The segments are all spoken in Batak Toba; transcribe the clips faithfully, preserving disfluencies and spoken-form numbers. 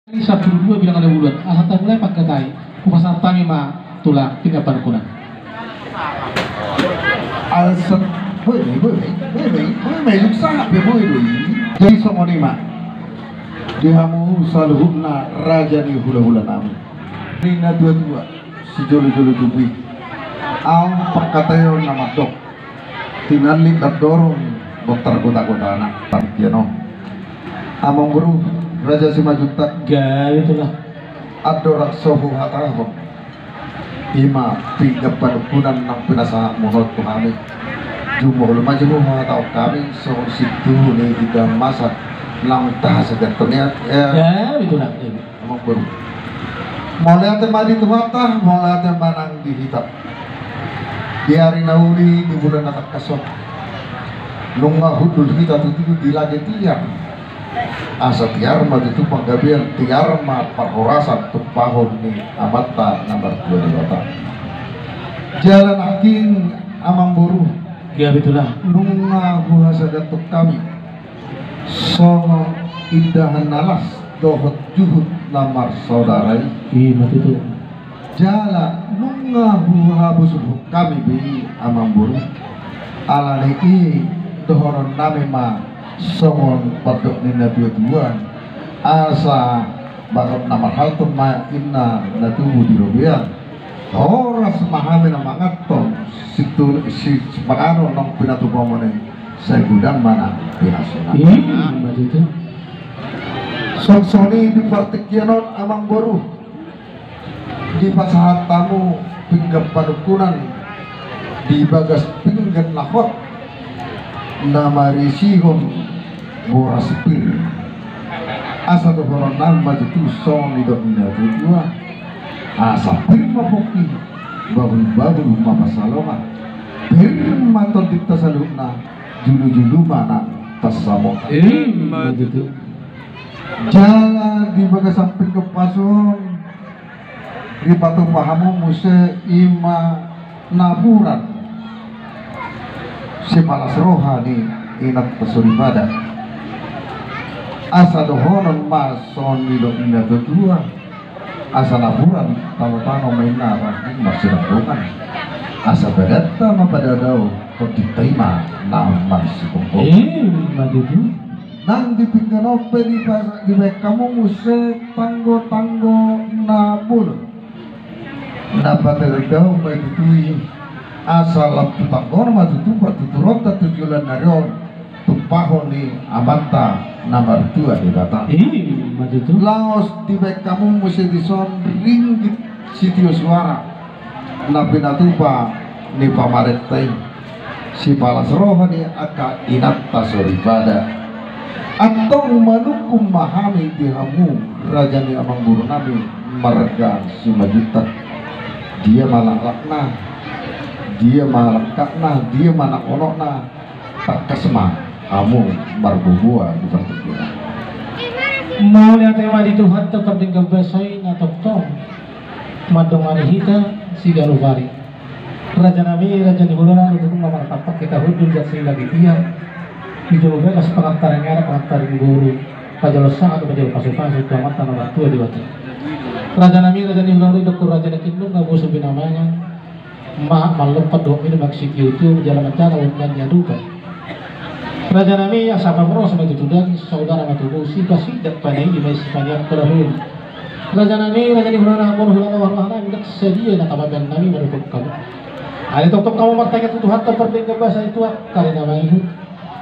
Sampulu dua bilangan na bulan, asa tamulai pangkatai, hupasahat hami ma tulang pinggan panungkunan. Asa, boi, boi, boi, boi, boi, boi, luksa, boi, boi, boi. Jadi songon i ma di hamu saluhutna raja ni hulahula nami. Ni na tua-tua, sijolo-jolo tubu i. Au pangkataion na mandok. Tinallik andorang bontar gota-gotana. Parkian on. Amang boru, Raja Simanjuntak. Gabe tulang. Andorang so huhatahon, i ma pinggan panungkunan nang pinasahatmuna on tu hami. Jumolo ma jolo huhatahon hami songon sintuhu ni indahan masa naung tahasadathon i. Gabe tulang. Amang boru. Mauliate ma di Tuhanta, mauliate ma nang di hita. Di ari na uli, di bulan na tangkas on, nunga hundul hita tutu di lage tiar. Asa tiar ma tutu panggabean, tiar ma parhorasan tumpahon ni Amanta na martua Debata. Jala nangkin, amang boru. Gabe tulang. Nunga huhasadathon hami songon indahan na las dohot juhut na marsaudara i. I ma tutu. Jala nunga huhabosuhon hami be i, amang boru. Alani i dohonon nami ma songon pandok ni na tua-tua, asa bagot na marhalto ma inna na tubu di robean. Horas ma hami na manganhon sintu-, si-, sipanganon naung pinatupamuna i, sai godang ma na pinasuna. I ma tutu. Songon i di partingkian on, amang boru, dipasahat hamu pinggan panungkunan di bagas pinggan na hot na marisihon boras pir. Asa dohonon nami ma tutu songon nidok ni na tua-tua. Asa pir ma pongki, babul-babul ma pansalongan. Pir ma tondinta saluhutna, julu-julu ma na pansamotan. I ma tutu. Jala di bagasan pinggan pasu on, dipatupa hamu muse i ma napuran sipalas roha ni inanta soripada. Asa dohonon ma songon nidok ni na tua-tua, asa napuran tano-tano ma inna rangging marsiranggonggan. Asa badanta ma padao-dao, tondinta i ma na marsipongpong. I ma tutu. Nang di pinggan on pe dipa-, dibaen hamu muse tanggo-tanggo na bolon. Na patadao ma tutu i, asa lam tu tanggona ma tutu partuturonta tu joloan ni ari on, tumpahon ni Amanta na martua Debata. I ma tutu. Laos dibaen hamu muse dison ringgit sitio suara na pinatupa ni pamarenta i, sipalas roha ni angka inanta soripada. Antong manungkun ma hami di hamu, raja ni amangboru nami marga Simanjuntak. Dia ma laklakna, dia ma langkatna, dia ma nang unokna, tangkas ma hamu marboboa di partingkian. Mauliate ma di Tuhanta pardenggan basa i na tongtong mandongani hita siganup ari. Raja nami, raja ni hulahula nami, nunga martampak hita hundul di lage tiar. Dijou bagas pangantaran ni anak, pangantaran ni boru, pajalo sahat, pajalo pasupasu tu Amanta na martua Debata. Raja nami, raja ni hulahula, didok raja nangkin nunga boso pinamangan. Mahat mallompat dohot minum, sitio-tio jala manjalo umbahen ni adopan. Raja nami, asa pamoruas ma tutu daging, saudara ma tutu boru, sipasindak panai, ima i sipaniak palahun. Raja nami, raja ni hulahula, molo hulahula, hulahula nami, ndang sadia na tapabaen nami manopot hamu. Alai tongtong hamu martangiang tu Tuhanta pardenggan basa i tu angka ari na mangihut.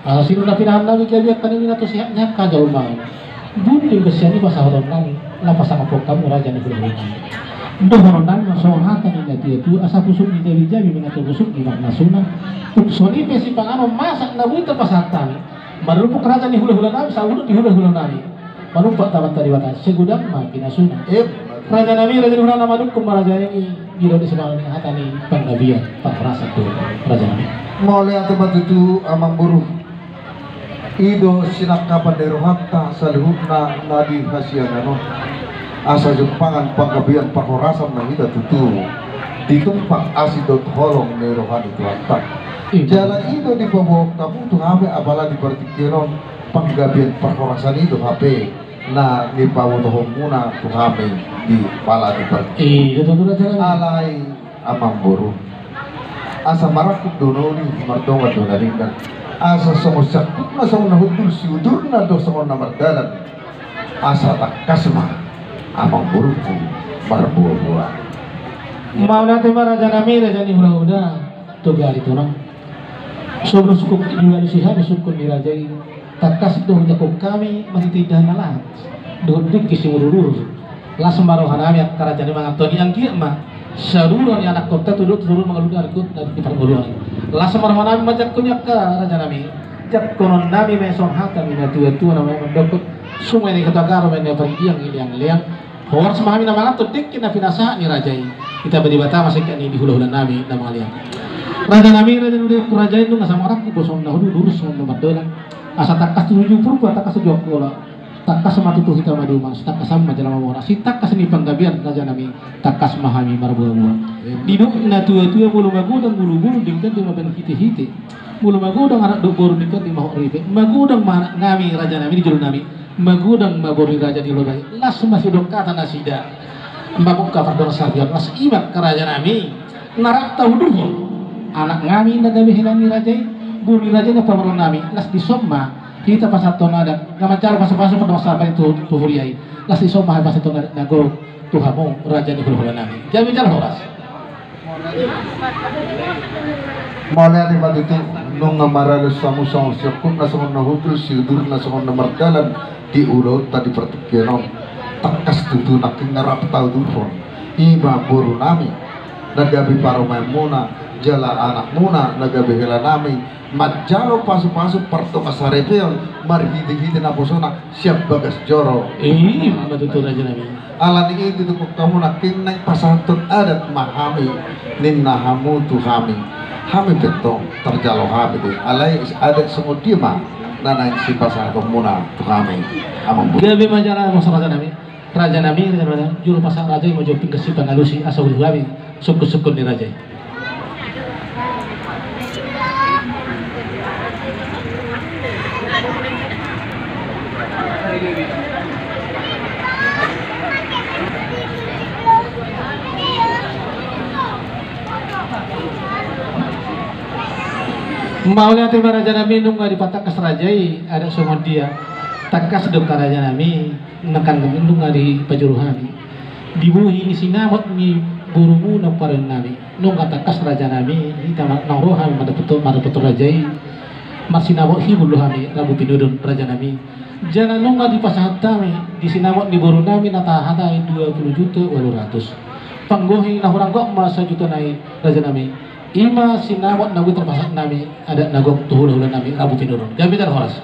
Asa sinur na pinahan nami gabe angka na niula tu sehat ni angka jolma. Dung di basian i pasahaton nami, na pasangaphon hamu raja ni hulahula nami. Dohonon nami ma songon hata ni na tua-tua, asa pusuk ni jabi-jabi manang tu pusuk ni marnasuna. Tung songon i pe sipanganon masak na boi tarpasahat hami. Marlupuk raja ni hulahula nami, saudut ni hulahula nami. Manumpak tu Amanta Debata, sai godang ma pinasuna. Raja nami, raja ni hulahula, manungkun ma raja i, didok di sipanganon ni hata ni panggabean parhorasan tu raja nami. Mauliate ma tutu amangboru. I do sinangkapan ni rohanta saluhutna na di hasiangan on. Asa jumpangan panggabean parhorasan ma hita tutu. Ditumpak asi dohot holong ni roha ni Tuhanta. Jala i do dipaboa hamu tu hami apala di partingkian on. Panggabean parhorasan i do hape na nipabotohonmuna tu hami di pala di parti. Iya, betul, betul, betul. Alai amangboru, asa marangkup do noli, mardongan do na denggan. Asa songon siangkupna songon na hundul, siudurna do songon na mardalan. Asa tangkas ma amangboruku marboaboa. Mauliate ma rajanami, raja ni hulahula, Toga Aritonang. Songon sungkun i, dialusi hami sungkun ni raja i. Tangkas do hujangkon hami marhite indahan na lahat dohot dengke simudurudur. Las ma rohanami angka rajanami mangantoni, anggiat ma sadurungan ni anakkonta tu dolok, tu dolok mangolu, na ringkot na di parngoluan. Las ma rohanami manjangkon i angka rajanami. Jangkononnami ma i songon hata ni natuatua na mandokkon: Sumai na i Hutagaro, ma i na i Paridiang, i leangleang. Horas ma hami na manganton dengke na pinasahat ni raja i. Hita ma Debata ma singkat ni di hulahulanami na mangalean. Rajanami, raja ni hulahula, raja i nunga asa marangkup do songon na hundul, songon na mardalan. Asa tangkas tuju Purba, tangkas tuju Angkola. Tangkas ma tutu hita maduma, sitangkasan ma jala mamora, sitangkas ni panggabean rajanami, tangkas ma hami marboaboa. Didok natuatua: Molo magodang bulubulu, denggan do mambahen hitehite. Molo magodang anak dohot boru, denggan do mahot ripe. Magodang ma anaknami rajanami di jolonami. Magodang ma boru ni raja di loba i. Las ma sidok hata nasida. Mamungka pardongan saripeon, las i ma angka rajanami na rap taudurhon anaknami na gabe hela ni raja i, boru ni raja i na pamoruonnami, las dison ma hita pasahathon adat, na manjalo pasupasu pardongan saripeon tu, tu huria i, las dison ma hita pasahathon adat na gok tu hamu raja ni hulahulanami. Gabe jala horas. Mauliate ma tutu, nunga maralus hamu songon siangkupna songon na hundul, siudurna songon na mardalan di ulaonta di partingkian on. Tangkas tutu nangkin na rap taudurhon, i ma borunami na gabe parumaenmuna jala anakmuna na gabe helanami, manjalo pasupasu pardongan saripeon marhitehite naposona sian bagas joro. I ma tutu, rajanami. Alani i tutu, hamu nangkin naeng pasahathon adat ma hami, ninna hamu tu hami. Hami pe tong tarjalo hami do i, alai adat songon dia ma na naeng sipasahatonmuna tu hami, amangboru? Gabe ma jala horas, rajanami. Rajanami, rajanami, jolo pasahat raja i ma jo pinggan sipangalusi, asa uli hami sungkunsungkun ni raja i. Mauliate ma rajanami, nunga dipatangkas raja i adat songon dia. Tangkas do angka rajanami, nangkin nunga dipajolo hami. Di bohi ni sinamot ni borumuna, parumaennami, nunga tangkas rajanami, hita ma naung ro hami mandapothon, mandapothon raja i. Marsinamot hibul do hami, rambu pinudun, rajanami. Jala nunga dipasahat hami di sinamot ni borunami na tahatai dua pulu juta ualu ratus. Panggohi na hurang gok ma sajuta nai, rajanami. I ma sinamot na boi tarpasahat nami, adat na gok tu hulahulanami, rambu pinudun. Gabe jala horas.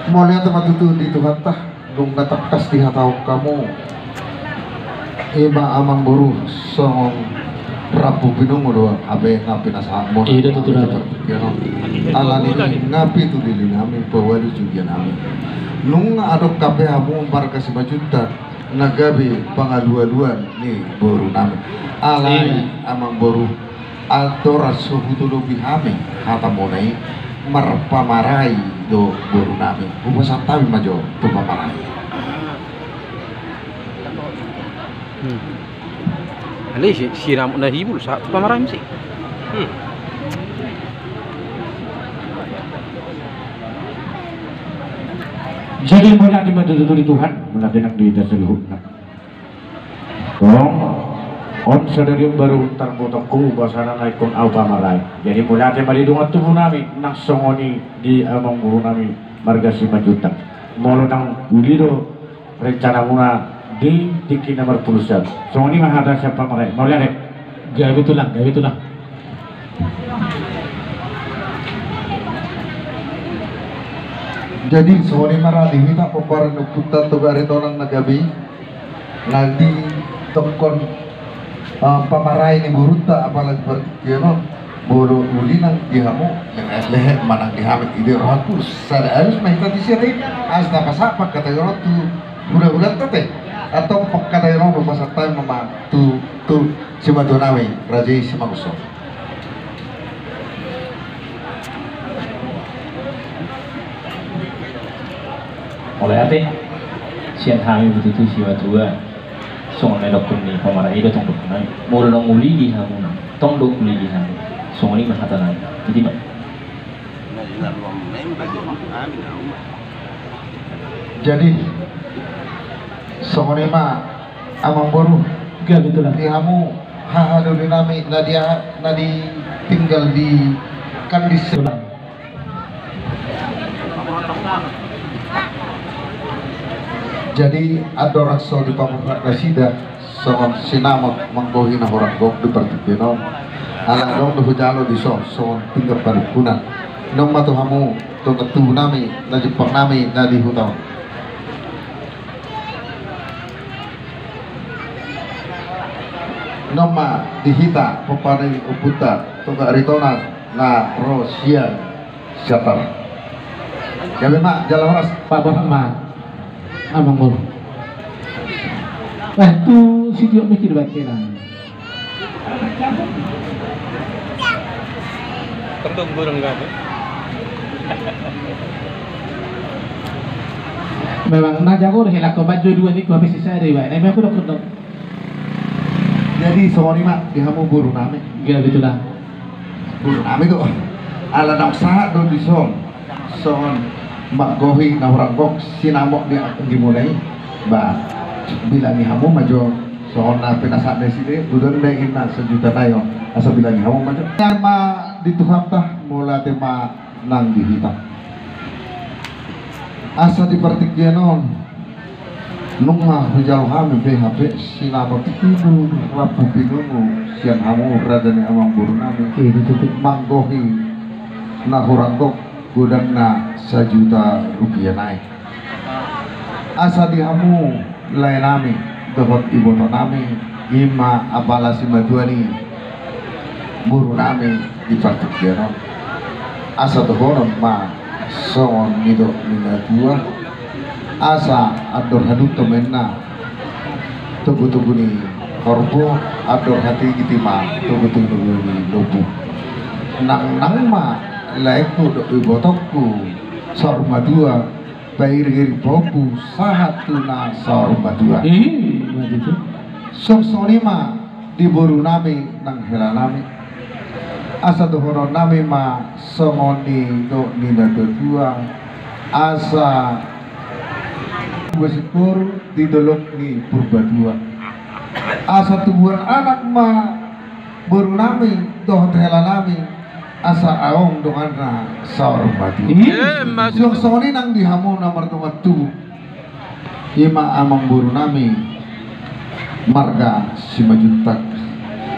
Mauliate ma tutu di Tuhanta, nunga tangkas dihatahon hamu, i ma amangboru, songon rambu pinudun do hape na pinasahatmuna. I do tutu, raja. Alani i nunga pitu lilinami, paualu jugianami. Nunga adong hape hamu marga Simanjuntak na gabe pangalualuan ni borunami. Alai, iya, amangboru, andorang so hutolopi hami hatamuna i, marpamarai do borunami. Hupasahat hami ma jo tu pamarai. Hmm. Alai si, sinamot na hibul, sahat tu pamarai muse. Hmm. Jadi, mauliate ma tutu di Tuhan, mauliate nang di hita saluhutna. Tong, on sadari on baru tarboto hami bahasana na ingkon ahu pamarai. Jadi, mauliate ma di dongan tubunami, nang songon i di amangborunami marga Simanjuntak. Molo nang uli do rencanamuna di tingki na marpulu sian. Songon i ma hata sian pamarai. Mauliate. Gabe tulang, gabe tulang. Jadi, songon i ma ra di hita, pomparan ni ompunta Toga Aritonang na gabe i, na didokkon, eh, pamarai ni borunta, apala di partingkian on. Molo uli nang di hamu, lehe, lehe ma nang di hami, i do rohangku. Sada alus ma hita disi ate, asa tapasahat pangkataion on tu hulahulanta ate. Antong pangkataion on hupasahat hami ma tu, tu simatuanami, raja i Simangunsong. Mauliate. Sian hami ma tutu simatua. Songon na nidokkon ni pamaraan i do tong dokkon nami. Molo naung uli di hamu na tong do uli di hamu. Songon i ma hata nami. Jadi ma. Jadi songon i ma. Amangboru. Gabe tulang. Di hamu haha doli nami na di, na ditinggal di Kandis. Jadi andorang so dipamuhak nasida songon sinamot manggohi na hurang gok di partingkian on. Ala adong do hujalo dison songon pinggan parhimpunan. Nunga ma tu hamu tongan tubu nami na jumpang nami na di huta on. Nunga ma di hita pomparan ni ompunta Togak Ritonang na ro sian Siantar. Gabe ma jala horas. Paboa ma. Amangboru. Eh, tu sitiok mikir bakenan. Memang na jago do hela ko bajo dua ni ko habis sisa deh ba. Nah, aku dokter dok. Jadi songon i ma di hamu boru nami. Iya betul lah. Boru nami do. Ala naung sahat do dison. Songon manggohi na hurang gok sinamot di anggimuna i. Ba bilangi hamu ma jo. Songon na pinasahat nasida, godang do inna sajuta nai on. Asa bilangi hamu ma jo. Ia ma di Tuhanta, mauliate ma nang di hita. Asa di partingkian on nunga hujalo hami be hape sinamot tubu rambu pinungu sian hamu raja ni amangboru nami. Iya, betul, betul. Manggohi na hurang gok godangna sajuta rupia nai. Asa di hamu lae nami dohot iboto nami, i ma apala simatua ni boru nami di partingkian on. Asa dohonon ma songon nidok ni natua, asa andor hadungka ma inna togu-togu ni horbo, andor hatigiti ma togu-togu ni lombu. Nang, nang ma laengku dohot ibotongku saur matua, pairing-iring pahompu sahat tu na saur matua. Ih, begitu. Songon i ma di boru nami nang hela nami. Asa dohonon nami ma songon nidok ni natua-tua. Asa boru di dolok ni Purbatua. Asa tubuan anak ma boru nami dohot hela nami. Asa adong donganna saur matua. Iya. Songon i nang di hamu na mardongan tubu. I ma amangboru nami marga Simanjuntak.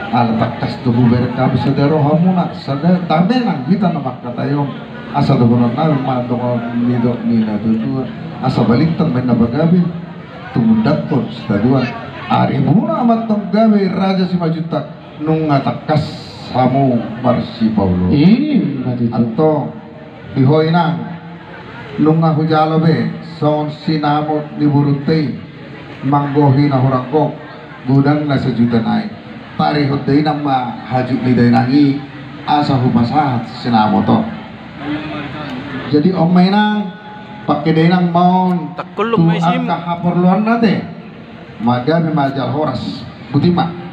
Ala tangkas do hubereng hami sada rohamuna, sada dame nang hita na mangkatai on. Asa dohonon nami ma songon nidok ni natua-tua. Asa balintang ma inna pagabe, tumundalhon sitadoan. Arimuna ma antong gabe raja Simanjuntak. Nunga tangkas hamu marsipaoloan. Ih, begitu. Antong di ho inang, nunga hujalo be songon sinamot ni borunta i manggohi na hurang gok godangna sajuta nai. Tarihon da inang ma hajut ni dainang i asa hupasahat sinamot on. Jadi on ma inang, pake dainang ma on tu angka haporluanna te. Gabe ma jala horas. Boti ma.